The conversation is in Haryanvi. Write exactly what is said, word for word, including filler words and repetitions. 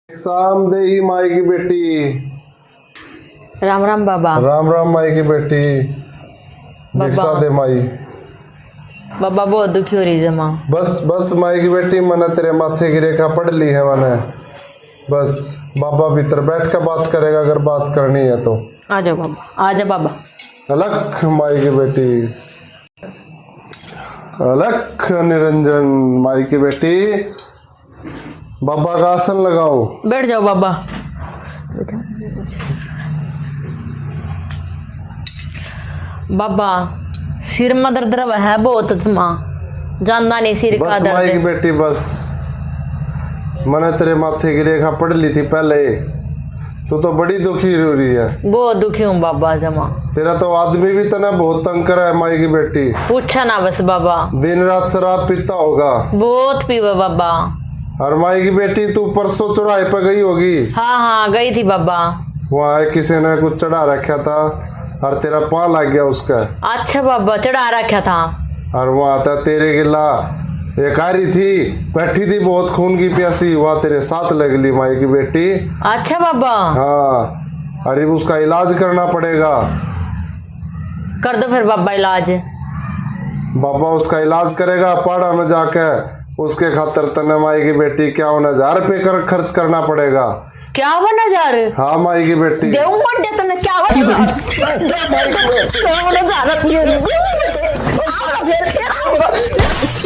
शाम दे ही माई की बेटी। राम राम बाबा। राम राम माई की बेटी। बाबा। भिक्षा दे माई। बाबा बहुत दुखी हो रही जमा। बस बस माई की बेटी, मैंने तेरे माथे की रेखा पढ़ ली है मैंने। बस बाबा भीतर बैठ कर बात करेगा अगर बात करनी है तो। आ जाओ बाबा, आ जा बाबा। अलख माई की बेटी, अलख निरंजन माई की बेटी। बाबा का आसन लगाओ। बैठ जाओ बाबा। बाबा, सिर में दर्द रहा है बहुत जमा, जानदा नहीं सिर का दर्द। बस माई की बेटी बस, मैंने तेरे माथे की रेखा पढ़ ली थी पहले, तू तो बड़ी दुखी हो रही है। बहुत दुखी हूँ बाबा जमा। तेरा तो आदमी भी तने बहुत तंग करा है माई की बेटी। पूछा ना बस बाबा। दिन रात शराब पीता होगा। बहुत पीवे बाबा। और माई की बेटी, तू परसों चौराहे पे गई होगी। हाँ हाँ, गई थी बाबा। वहाँ किसी ने कुछ चढ़ा रखा था और तेरा पाँव लग गया उसका। अच्छा बाबा, चढ़ा रखा था। और वहाँ था तेरे गिला एक आ रही थी, बैठी थी बहुत खून की प्यासी, वहाँ तेरे साथ लग ली माई की बेटी। अच्छा बाबा। हाँ, अरे उसका इलाज करना पड़ेगा। कर दो फिर बाबा इलाज। बाबा उसका इलाज करेगा पहाड़ा में जाके, उसके खातर तने माई की बेटी इक्यावन हजार रुपये कर, खर्च करना पड़ेगा। इक्यावन हजार? हाँ माई की बेटी। देऊं मंडे तने इक्यावन हजार। इक्यावन हजार रुपये। आओ फिर, फिर आओ।